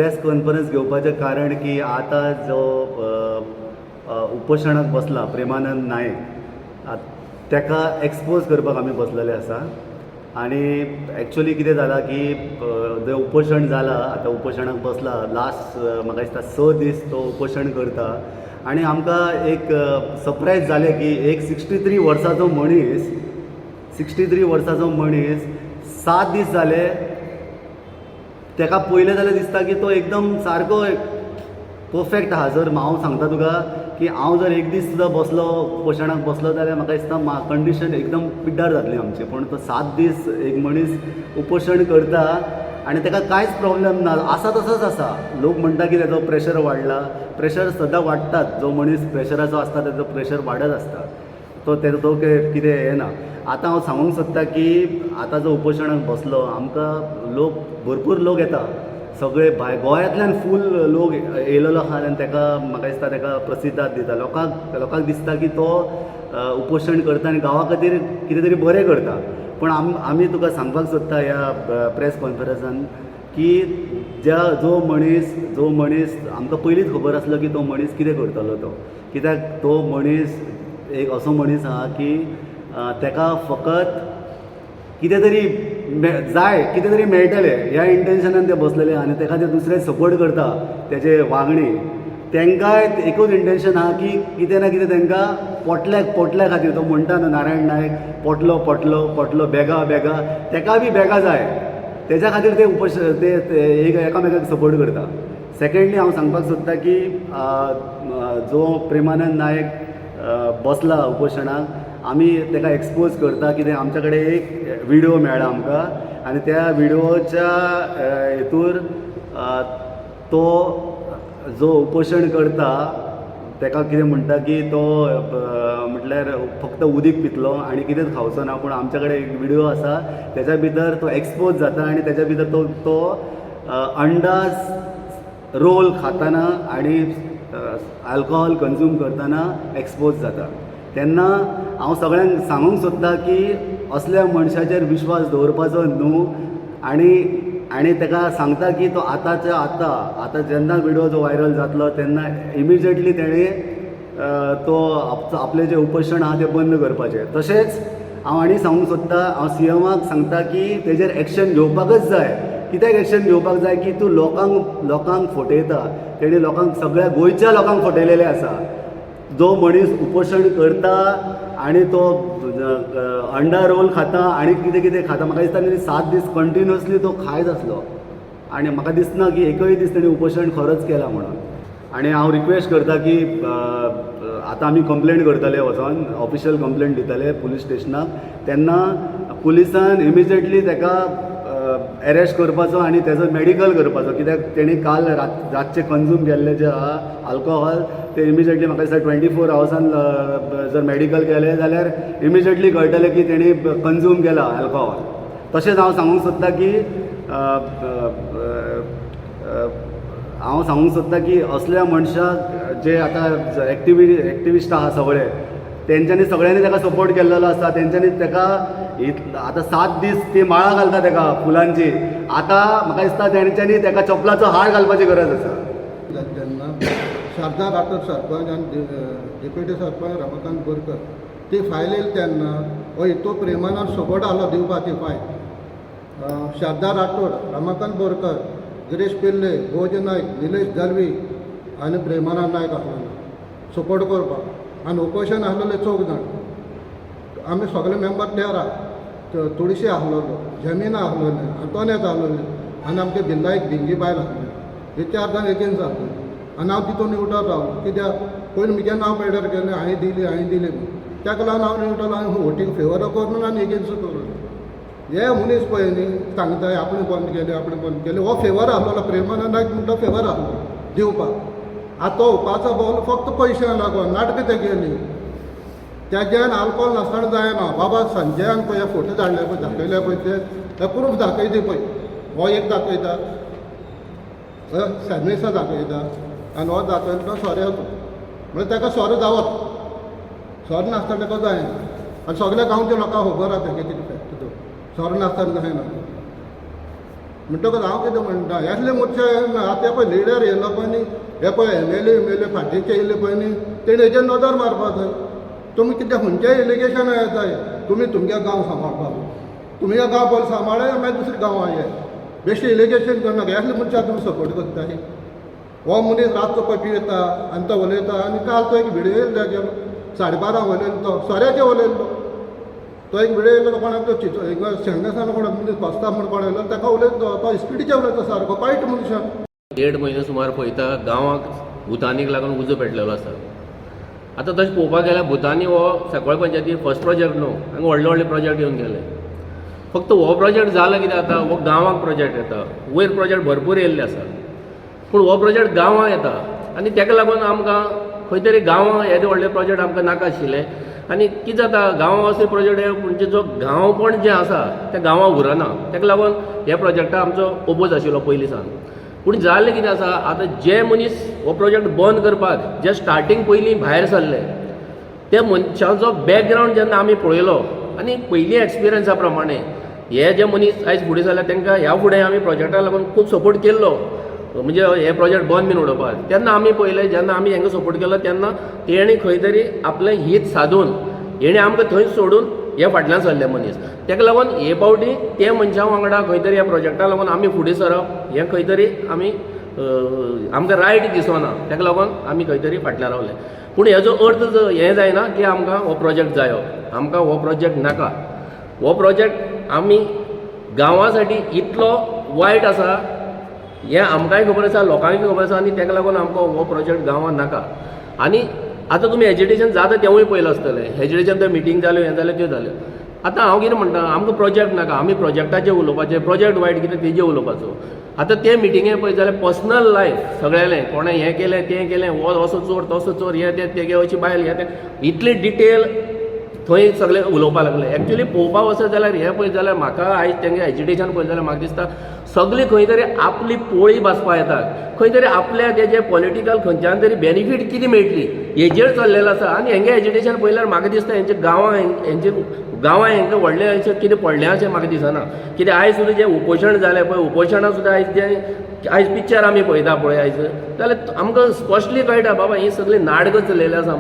Press conference घेवपाचें कारण की आतां जो उपोशणाक बसला प्रेमानंद नायक, ताका एक्सपोज करपाक आमी बसलेले आसा. आनी एक्चुअली कितें जालां की जें उपोशण जालां, आतां उपोशणाक बसला, लास्ट म्हाका दिसता 6 दीस तो उपोशण करता. आनी आमकां एक सरप्रायज जालें की एक 63 वर्साचो मनीस, 63 वर्साचो मनीस, 7 दीस जाले ताका पळयलें जाल्यार दिसता की तो एकदम सारको परफेक्ट आहा. जर हांव सांगता तुका की हांव जर एक दीस सुद्दां बसलो, उपोशणाक बसलो जाल्यार म्हाका दिसता कंडिशन एकदम पिड्ड्यार जातली आमची. पूण तो 7 दीस एक मनीस उपोशण करता आनी ताका कांयच प्रॉब्लम ना, आसा तसोच आसा. लोक म्हणटा की ताजो प्रेशर वाडला. प्रेशर सदां वाडटात. जो मनीस प्रेशराचो आसता, ताजो प्रेशर वाडत आसता. तो तेजो तो कितें हें ना. आतां हांव सांगूंक सोदता की आतां जो उपोशणाक बसलो, आमकां लोक, भरपूर लोक येता. सगळे भायर गोंयांतल्यान फूल लोक येयलेलो आहा आनी ताका म्हाका दिसता ताका प्रतिसाद दिता. लोकांक दिसता की तो उपोशण करता आनी गांवा खातीर कितें तरी बरें करता. पूण आमी तुका सांगपाक सोदता ह्या प्रेस कॉन्फरन्सान की ज्या जो मनीस आमकां पयलींच खबर आसलो की तो मनीस कितें करतलो तो. कित्याक तो मनीस एक असो मनीस आहा की ताका फकत कितें तरी जाय, कितें तरी मेळटलें ह्या इंटेन्शनान ते बसलेले. आनी ताका ते दुसरे सपोर्ट करता, तेजे वांगडी, तांकांय एकूच इंटेन्शन आहा की कितें ना कितें तांकां पोटल्या खातीर. तो म्हणटा न्हू नारायण नायक, पोटलो, पोटलो, पोटलो, बेगा बेगा, ताका बी बेगा जाय. तेज्या खातीर ते उपश ते ते एक एकामेकाक सपोर्ट करता. सेकेंडली, हांव सांगपाक सोदता की जो प्रेमानंद नायक बसला उपोशणाक, आमी ताका एक्सपोज करता. कितें आमच्या कडेन एक विडियो मेळ्ळा आमकां आनी त्या विडियोच्या हेतूर तो जो उपोशण करता, ताका कितें म्हणटा की तो म्हटल्यार फक्त उदीक पितलो आनी कितेंच खावचो ना. पूण आमच्या कडेन एक विडियो आसा, तेच्या भितर तो एक्सपोज जाता आनी तेच्या भितर तो तो अंडास रोल खाताना आनी अल्कोहोल कन्ज्यूम करतना एक्सपोज जाता. तेन्ना हांव सगळ्यांक सांगूंक सोदता की असल्या मनशाचेर विश्वास दवरपाचो न्हू. आनी ताका सांगता की तो आतांच्या आतां, आतां जेन्ना विडियो जो व्हायरल जातलो, तेन्ना इमिजिएटली तेणें तो आपलें जें उपोशण आहा तें बंद करपाचें. तशेंच हांव आनी सांगूंक सोदता, हांव सीएमाक सांगता की तेजेर एक्शन घेवपाकच जाय. कित्याक एक्शन घेवपाक जाय की तूं लोकांक फटयता. तेणी लोकांक, सगळ्या गोंयच्या लोकांक फटयलेलें आसा. जो मनीस उपोशण करता आनी तो अंडा रोल खाता आनी कितें कितें खाता, म्हाका दिसता तेणी 7 दीस कंटिन्युअसली तो खायत आसलो आनी म्हाका दिसना की एकय दीस तेणी उपोशण खरोच केलां म्हणून. आनी हांव रिक्वेस्ट करता की आतां आमी कंप्लेन करतले, वचोन ऑफिशियल कंप्लेन दितले पुलीस स्टेशनाक. तेन्ना पुलिसान इमिजिएटली ताका एरेस्ट करपाचो आनी तेजो मेडिकल करपाचो. कित्याक तेणी काल रातचें कन्ज्यूम केल्लें जें आहा अल्कोहोल, ते इमिजिएटली म्हाका दिसता 24 आवर्सान जर मेडिकल केलें जाल्यार इमिजिएटली कळटलें की तेणी कन्ज्यूम केला अल्कोहोल. तशेंच हांव सांगूंक सोदता की हांव सांगूंक सोदता की असल्या मनशाक जे आतां एक्टिविस्ट आहा सगळे, तेंच्यांनी सगळ्यांनी ताका सपोर्ट केल्लेलो आसा. तेंच्यांनी ताका आतां 7 दीस ती माळा घालता ताका फुलांची. आतां म्हाका दिसता तेंच्यांनी ताका चपलाचो हार घालपाची गरज आसा. तेन्ना शारदा राठोड सरपंच आनी डेप्युटी सरपंच रमाकांत बोरकर ती फायल येयली तेन्ना हय तो प्रेमानंद सपोर्ट आहलो दिवपा ती फायल. शारदा राठोड, रमाकांत बोरकर, गिरीश पिल्ले, भोज नायक, निलेश दलवी आनी प्रेमानंद नायक आसलेलो सपोर्ट करपाक. आनी उपोशण आसलेले चौग जाण. आमी सगळे मेंबर 13, तुळशी आसलेलो, जमीना आसलेले, आंतोनेत आसलेली आनी आमचे बिल्ला एक भिंगी बायल आसलेली. हे चार जाण एगेन्स्ट आसलेले आनी हांव तितून निवडत रावलो. कित्याक पयलीं म्हजें नांव पेडर केलें, हांवें दिली, हांवें दिली म्हूण. ताका लागून हांव निवडलो. हांवें वोटींग फेवर करून आनी एगेन्स्ट करून. हे मनीस पळय न्ही सांगता, आपणें बंद केलें, आपणें बंद केलें. हो फेवर आसलेलो, प्रेमानंद नायक म्हणटा, फेवर आसलो दिवपाक. आतां तो उपासा भोंवलो फक्त पयशांक लागून. नाटकां तेगेलीं. तेज्यान आल्कोहोल नासतना जायना बाबा. संजयान पळय फोटो धाडले पळय, दाखयले पळय, ते प्रूफ दाखयता पळय. हो एक दाखयता, सॅमिसा दाखयता आनी हो दाखयता तो सोऱ्याचो. म्हणल्यार ताका सोरो जावत, सोरो नासतना ताका जायना. आनी सगल्या गांवच्या लोकांक खबर आसा तेगे कितें फॅक्ट तो. सोरो नासतना जायना. म्हणटकच हांव कितें म्हणटा, असले मनशां आतां हे पळय लिडर येयलो पळय न्ही, हे पळय एमएलए एमएलए फाटीचे येयले पळय न्ही, तेणें हेजेर नदर मारपा जाय. तुमी कितें खंयचेय एलिगेशन येताय, तुमी तुमगे गांव सांबाळपाक, तुमी ह्या गांव पयलीं सांबाळ्ळे, मागीर दुसऱ्या गांवां ये. बेश्टें एलिगेशन करनाका. असले मनशां तुमी सपोर्ट करताय. हो मनीस रातचो पळय पियेता आनी तो उलयता. आनी काल तो एक व्हिडियो येयलो गेलो, 12:30 उलयलो तो, सोऱ्याचेर उलयलो तो. एक व्हिडियो येयलो, कोणाक तो चिचो शेंगदासान कोणाक मनीस बसता म्हूण कोण येयलो, ताका उलयता तो, इस्पिडीचेर उलयता सारको वायट मनशां. 1.5 म्हयनो सुमार पळयता गांवाक भुतानीक लागून उजो पेटलेलो आसा. आतां तशें पळोवपाक गेल्यार भुतानी हो सांकवाळ पंचायती फर्स्ट प्रोजेक्ट न्हू, हांगा व्हडले व्हडले प्रोजेक्ट येवन गेले. फक्त हो प्रोजेक्ट जाला कितें, आतां हो गांवाक प्रोजेक्ट येता. वयर प्रोजेक्ट भरपूर येयल्ले आसा, पूण हो प्रोजेक्ट गांवांक येता आनी ताका लागून आमकां खंय तरी गांवां येदे व्हडले प्रोजेक्ट आमकां नाका आशिल्ले. आनी कितें जाता, गांवां असले प्रोजेक्ट हे म्हणजे जो गांवपण जें आसा तें गांवां उरना. ताका लागून ह्या प्रोजेक्टा आमचो ओपोज आशिल्लो पयलीं सावन. पूण जालें कितें आसा, आतां जे मनीस हो प्रोजेक्ट बंद करपाक जे स्टार्टींग पयलीं भायर सरले, त्या मनशाचो बॅकग्रावंड जेन्ना आमी पळयलो आनी पयलीं एक्सपिरियन्सा प्रमाणे, हे जे मनीस आयज फुडें सरल्या तांकां ह्या फुडें आमी प्रोजेक्टाक लागून खूब सपोर्ट केल्लो, म्हणजे हे प्रोजेक्ट बंद बीन उडोवपाक. तेन्ना आमी पळयलें, जेन्ना आमी हांकां सपोर्ट केलो तेन्ना तेणी खंय तरी आपलें हीत सादून हेणी आमकां थंय सोडून हे फाटल्यान सरले मनीस. ताका लागून हे फावटी ते मनशां वांगडा खंय तरी ह्या प्रोजेक्टा लागून आमी फुडें सरप हें खंय तरी आमी आमकां रायट दिसना. ताका लागून आमी खंय तरी फाटल्यान रावले. पूण हेजो अर्थ हें जायना की आमकां हो प्रोजेक्ट जायो. आमकां हो प्रोजेक्ट नाका. हो प्रोजेक्ट आमी गांवा साठी इतलो वायट आसा हें आमकांय खबर आसा, लोकांकय खबर आसा, आनी ताका लागून आमकां हो प्रोजेक्ट गांवांत नाका. आनी आतां तुमी एजिटेशन जाता तेंवूय पळयलां आसतलें. एजिटेशन तर मिटींग जाल्यो, हें जालें, त्यो जाल्यो. आतां हांव कितें म्हणटा, आमकां प्रोजेक्ट नाका. आमी प्रोजेक्टाचेर उलोवपाचें, प्रोजेक्ट वायट कितें तेजेर उलोवपाचो. आतां ते मिटिंगे पळयत जाल्यार पर्सनल लायफ सगळ्यांलें, कोणें हें केलें, तें केलें, हो असो चोर, तसो चोर, हें तें, तेगे अशी बायल, हें तें, इतली डिटेल थंय सगळे उलोवपाक लागले. एक्चुली पळोवपाक वचत जाल्यार, हें पळयत जाल्यार, म्हाका आयज तेंगे एजिटेशन पळयत जाल्यार म्हाका दिसता सगळीं खंय तरी आपली पोळी बाजपा येतात, खंय तरी आपल्या तेजे पॉलिटिकल खंयच्यान तरी बेनिफीट कितें मेळटली हेजेर चल्लेलो आसा. आनी हेंगे एजिटेशन पळयल्यार म्हाका दिसता हेंच्या गांवां, हेंचे गांवां हेंकां व्हडलें अशें कितें पडलें अशें म्हाका दिसना. कित्याक आयज सुद्दां जें उपोशण जालें पळय, उपोशणां सुद्दां आयज जें आयज पिक्चर आमी पळयता पळय आयज, जाल्यार आमकां स्पश्टली कळटा बाबा ही सगळीं नाटकां चलयलें आसा.